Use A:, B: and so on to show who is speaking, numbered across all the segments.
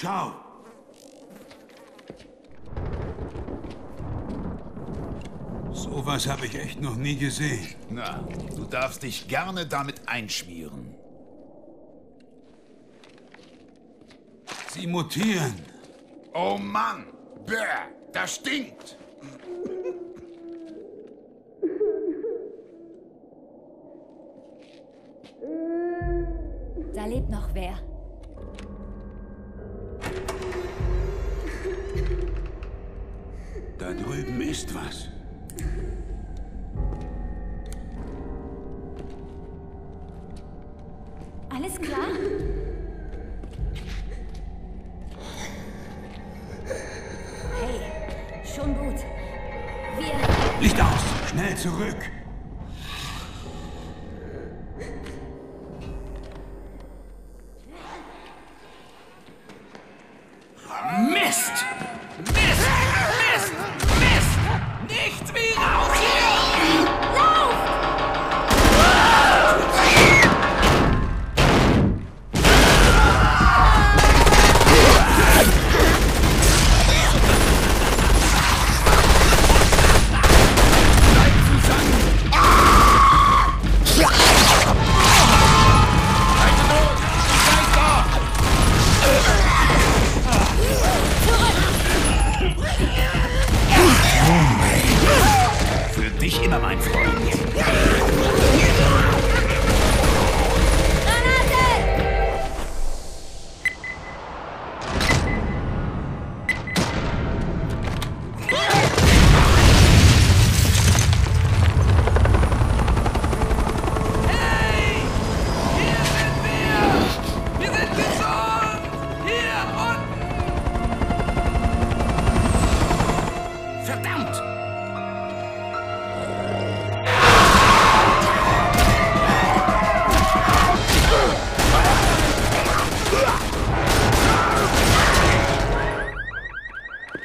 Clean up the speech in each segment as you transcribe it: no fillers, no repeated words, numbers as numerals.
A: Schau! Sowas habe ich echt noch nie gesehen.
B: Na, du darfst dich gerne damit einschmieren.
A: Sie mutieren.
B: Oh Mann! Bäh, das stinkt!
C: Da lebt noch wer.
A: Da drüben ist was.
C: Alles klar? Hey, schon gut. Wir...
A: Licht aus! Schnell zurück!
B: Mist! Mist! Mist! Mist! Nicht wie raus hier!
C: Lauf!
B: Für dich immer, mein Freund.
D: Hey! Hier sind wir! Wir sind gesund! Hier unten!
B: Verdammt!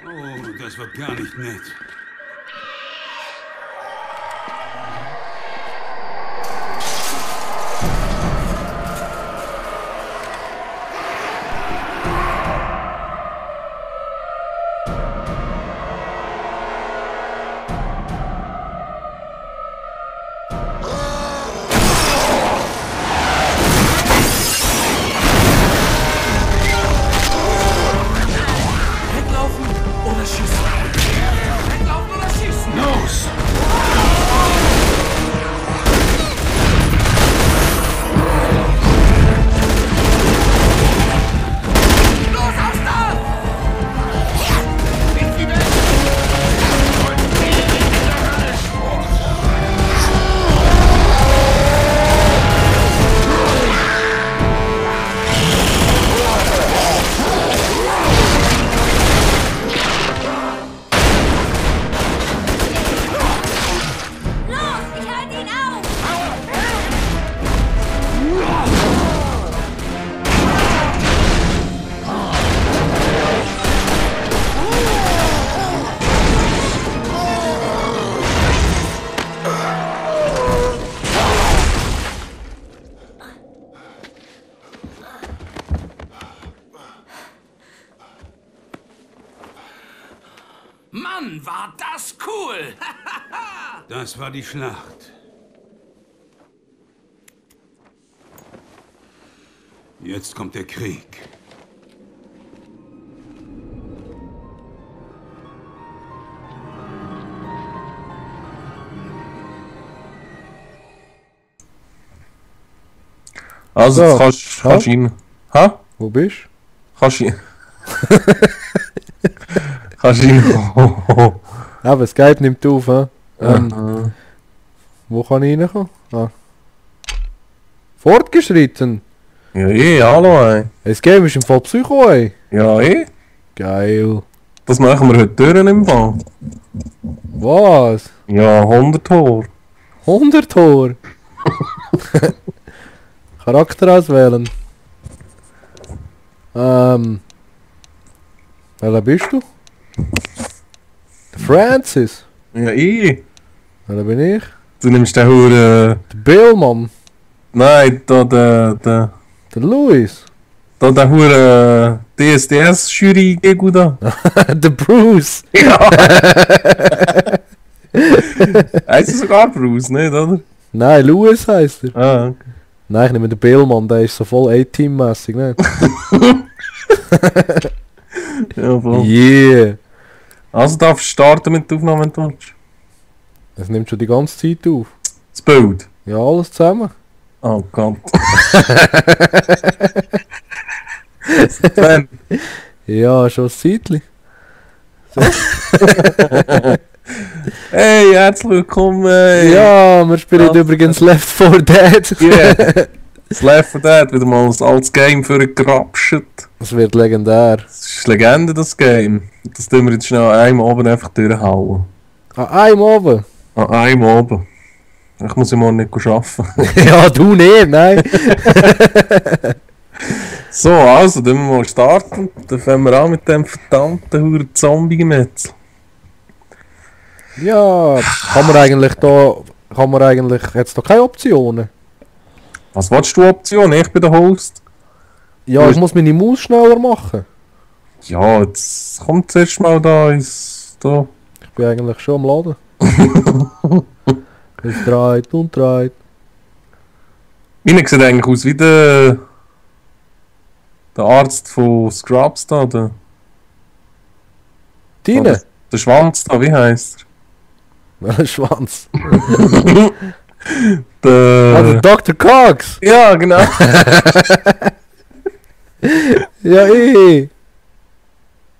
A: Oh, das war gar nicht nett.
D: Weglaufen oder schießen! Weglaufen oder schießen!
A: Los!
D: Los, aufs Dach!
B: Nicht wie weg!
C: Los, ich halte ihn auf!
D: Mann, war das cool!
A: Das war die Schlacht. Jetzt kommt der Krieg.
E: Also,
F: So,
E: jetzt kannst du ihn. Ha?
F: Wo bist du?
E: Kannst du ihn. Kannst du ihn.
F: Aber Skype nimmt auf, hä? Wo kann ich reinkommen? Ah. Fortgeschritten?
E: Ja, hallo, ey.
F: Das Game ist im Fall Psycho, ey.
E: Ja,
F: Geil.
E: Das machen wir heute durch im Fall.
F: Was?
E: Ja, 100 Tor.
F: 100 Tor? Charakter auswählen. Welcher bist du? Der Francis.
E: Ja,
F: Welcher bin ich?
E: Du nimmst den Hure.
F: Der Bill, Mann.
E: Nein, da der
F: Der Louis.
E: Hure. DSDS-Jury gegen da.
F: Der Bruce.
E: Heißt er sogar Bruce, nicht, oder?
F: Nein, Louis heisst er.
E: Ah, okay.
F: Nein, ich nehme den Billmann, der ist so voll A-Team-mässig, ne?
E: Ja, voll.
F: Yeah!
E: Also darfst du starten mit der Aufnahme, wenn du willst.
F: Es nimmt schon die ganze Zeit auf.
E: Das Bild.
F: Ja, alles zusammen.
E: Oh Gott. Sven.
F: Ja, schon ein Zeitchen.
E: Hey, herzlich willkommen. Hey.
F: Ja, wir spielen
E: Ja.
F: übrigens Left 4 Dead.
E: Yeah. Das Left 4 Dead, wieder mal ein altes Game für gegrapscht.
F: Das wird legendär.
E: Das ist Legende, das Game. Das tun wir jetzt schnell an einem oben einfach durchhauen.
F: An einem oben?
E: An einem oben. Ich muss ja morgen nicht arbeiten.
F: Ja, du nicht, nein.
E: So, also, dann wir mal starten. Dann fangen wir an mit dem verdammten Huren Zombie-Gemetzel.
F: Ja, kann man eigentlich, jetzt da keine Optionen?
E: Was willst du Option? Ich bin der Host.
F: Ja, ich muss meine Maus schneller machen.
E: Ja, jetzt kommt zuerst mal da da.
F: Ich bin eigentlich schon am Laden. Es dreht und dreht.
E: Meine sieht eigentlich aus wie der Arzt von Scrubs da, der
F: Deine?
E: der Schwanz da, wie heisst
F: Schwanz.
E: er?
F: Also Dr. Cox!
E: Ja, genau.
F: Ja,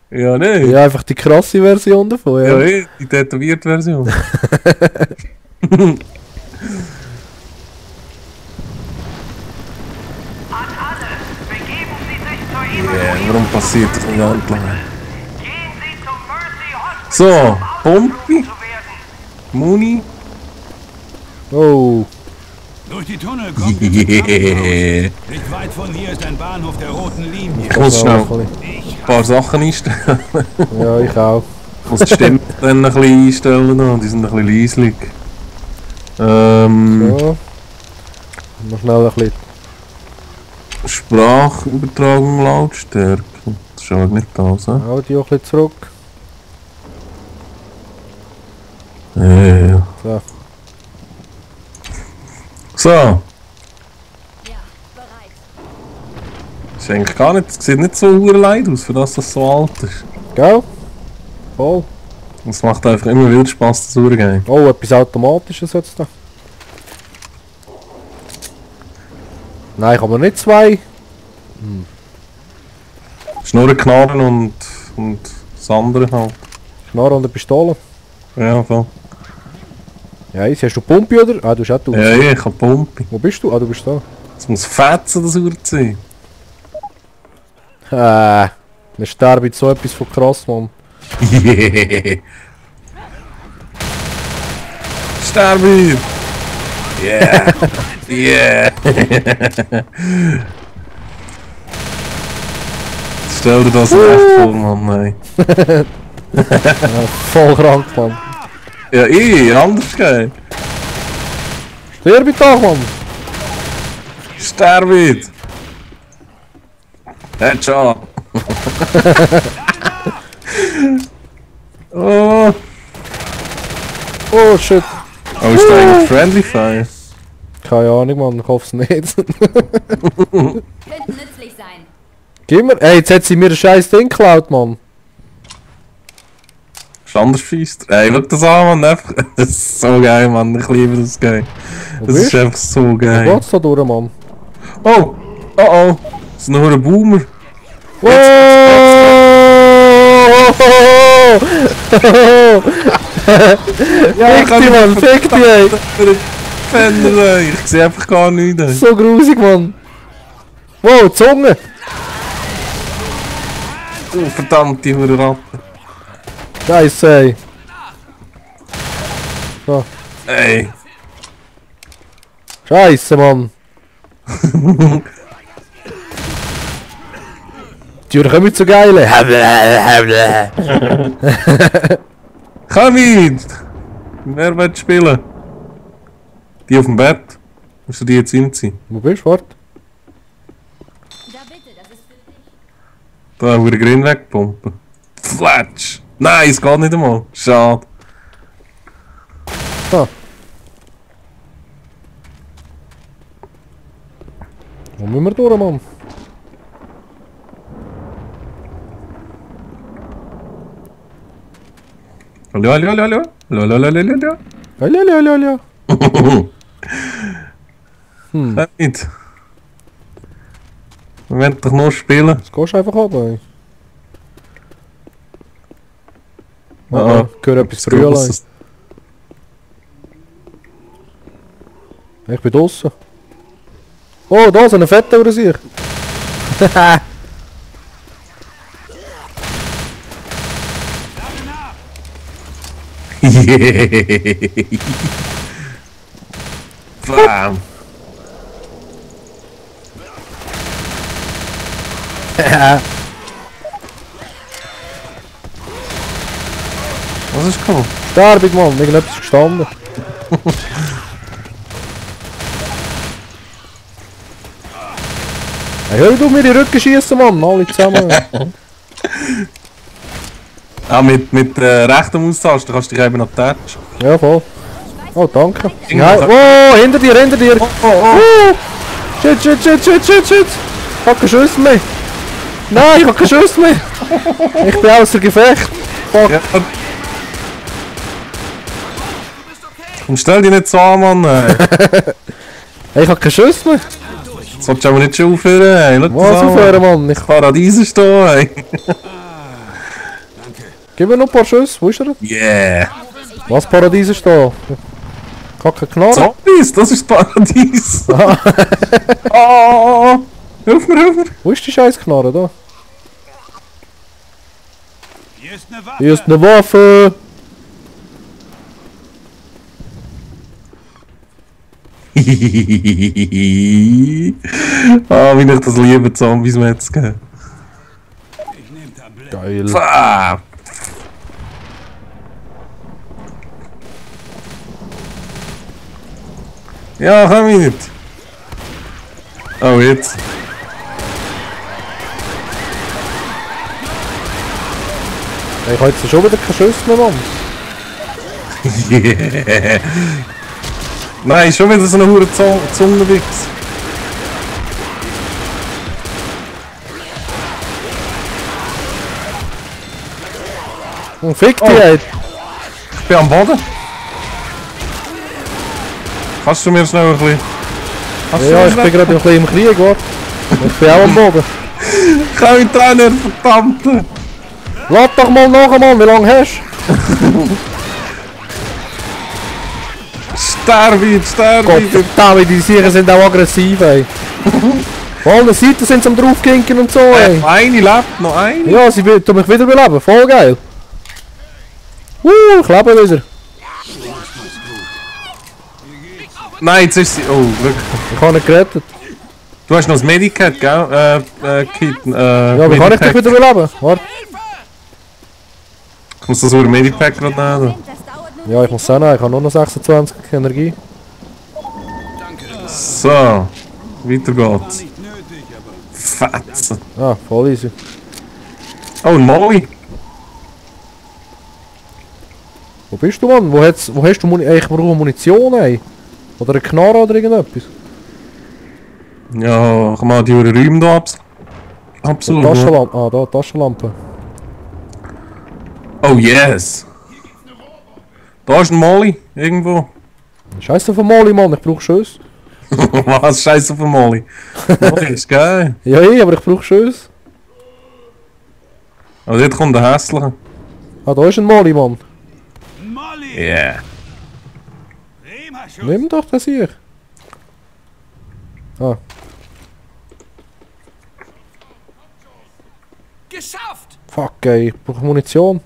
E: Ja, nee.
F: Ja, einfach die krasse Version davon,
E: Ja,
F: ja.
E: die tätowierte Version.
G: An alle, begeben Sie sich zur
E: Ja,
G: Evakuierung.
E: warum passiert das nicht endlich?
G: Gehen Sie zum Mercy Hospital,
E: So,
G: um
E: Pumpi,
G: aufgenommen zu werden.
E: Muni.
F: Oh,
A: Durch die Tunnel kommt ihr zum Krankenhaus.
E: Yeah.
A: Nicht weit von hier ist ein Bahnhof der roten Linie.
E: Ich muss schnell
F: so,
E: ein paar Sachen einstellen.
F: ja, ich auch.
E: Ich muss die Stimme dann ein bisschen einstellen, noch. Die sind ein bisschen leislich.
F: Ja. Noch schnell ein bisschen.
E: Sprachübertragung Lautstärke. Das ist aber nicht das, hä?
F: Audio ein bisschen zurück.
E: Ja.
F: So.
E: So,
C: Ja, bereit.
E: ist eigentlich gar nicht, sieht nicht so leid aus, für das das so alt ist.
F: Gell? Voll.
E: Es macht einfach immer wieder Spaß, das durchgehen.
F: Oh, etwas Automatisches jetzt da. Nein, ich habe noch nicht zwei.
E: Schnurrenknarren und das andere halt.
F: Knarre und eine Pistole.
E: Ja, voll.
F: Ja, jetzt hast du Pumpe oder? Ah, du hast auch du.
E: Ja, ich hab Pumpe.
F: Wo bist du? Ah, du bist da.
E: Es muss fetzen, das sein.
F: Wir sterben jetzt so etwas von krass, Mann.
E: Yeah. Sterben! Yeah! Yeah! Stell dir das echt vor, Mann, nein.
F: Voll krank, Mann.
E: Ja, anders gehen.
F: Sterbe doch, Mann.
E: Sterben! Headshot! Oh!
F: Oh, shit.
E: Oh, ist da eigentlich Friendly Fire?
F: Keine Ahnung, Mann. Ich hoffe es nicht.
C: Könnte nützlich sein.
F: Gib mir. Ey, jetzt hat sie mir ein scheiß Ding geklaut, Mann.
E: Ist anders feist. Ey, schau das an, Mann. Einfach. Das ist so geil, Mann. Ich liebe das Game. Das
F: bist
E: ist einfach so
F: Wo
E: geil.
F: geht's da durch, Mann?
E: Oh! Oh oh! Das ist noch ein Boomer.
F: Oh! Fick dich, Mann, fick dich, ey!
E: Fender, ey. Ich sehe einfach gar nichts. Ey.
F: So grusig, Mann! Wow, Zunge!
E: Oh, verdammte Ratte.
F: Scheiße, ey! So.
E: Ey.
F: Scheiße, Mann! Die kommen nicht so geil!
E: Komm mit! Wer will spielen? Die auf dem Bett? Musst du die jetzt hinziehen?
F: Wo bist du? Warte.
C: Da bitte, das ist für dich.
E: Da wurde Grün wegpumpen. Flatsch! Nein, es geht nicht einmal. Schade.
F: Ah. Wo müssen wir durch, Mann?
E: Hallo, hallo, hallo, hallo. Hallo, hallo, hallo, hallo.
F: Hallo.
E: Kann nicht. Wir wollen doch noch spielen.
F: Jetzt gehst du einfach runter, ey.
E: Ah,
F: Ich höre etwas brüllen.
E: Grosses.
F: Ich bin draussen. Oh, da ist ein Fetter oder sich.
E: Bam! Was ist gekommen?
F: Sterbig, Mann. Irgendetwas ist gestanden. Hey, hör du mir die Rücken schießen, Mann. Alle zusammen.
E: Ah, mit rechter Maustaste kannst du dich eben noch touchen.
F: Ja, voll. Oh, danke. Ja, oh, hinter dir. Shit. Ich hab keine Schüsse mehr. Nein, ich hab keine Schüsse mehr. Ich bin außer Gefecht. Fuck.
E: Ja. Und stell dich nicht so an, Mann.
F: Hey, ich hab keine Schüsse mehr.
E: Solltest du aber nicht schon aufhören, ey. Schau
F: Was
E: das an,
F: aufhören, Mann? Ich
E: Paradies ist da, ey.
F: gib mir noch ein paar Schüsse. Wo ist er?
E: Yeah.
F: Was Paradies ist da? Kacke Knarre.
E: Zombies, das ist das Paradies. Oh, hilf mir.
F: Wo ist die scheiß Knarre da?
A: Hier ist eine Waffe.
F: Hier ist eine Waffe.
E: Ah, wie ich das liebe, Zombies metzgen.
A: Ich nehme Tablett.
F: Geil.
E: Ah. Ja, komm mit. Oh, jetzt.
F: Hey, ich hab jetzt schon wieder keine Schüsse mehr, Mann.
E: Yeah. Nein, schon wieder so eine hure Zungenwix.
F: Und fick dich, ey.
E: Ich bin am Boden. Kannst du mir schnell ein bisschen...
F: Ja, ich bin gerade ein bisschen im Krieg, warte. Ich bin auch am Boden.
E: Komm in Trainer, verdammte!
F: Lass doch mal nach, Mann. Wie lange hast du?
E: Sterbe!
F: Gott verdammt, die Sicher sind auch aggressiv, ey. Von allen Seiten sind sie am draufginken und so, ey.
E: Eine lebt, noch eine.
F: Ja, sie tun mich wieder beleben. Voll geil. Ich lebe wieder.
E: Nein, jetzt ist sie... Oh, wirklich.
F: Ich habe nicht gerettet.
E: Du hast noch das Medicat, gell? Kit,
F: Ja, wie kann ich dich wieder beleben? Warte.
E: Ich muss das über Medipack gerade nehmen.
C: Das dauert nur.
F: Ja, ich muss sagen, ich habe nur noch 26 Energie.
E: So, weiter geht's.
A: Nicht nötig, aber
E: Fetzen.
F: Ah, voll easy.
E: Oh, ein Molly.
F: Wo bist du, Mann? Wo hast du Munition? Ich brauche Munition, ey. Oder eine Knarre oder irgendetwas.
E: Ja, ich mal die Räume hier absolut.
F: Taschenlampe. Ah, da, Taschenlampe.
E: Oh yes! Da ist ein Molly, irgendwo.
F: Scheiße auf Molly, Mann, ich brauche Schüsse.
E: Was? Scheiße auf den Molly. Molly ist geil.
F: Ja, aber ich brauche Schüsse.
E: Aber dort kommt der hässliche.
F: Ah, da ist ein Molly, Mann.
A: Molly!
E: Yeah.
A: Rema-Schuss.
F: Nimm doch das hier. Ah,
D: Geschafft!
F: fuck, ey, ich brauche Munition.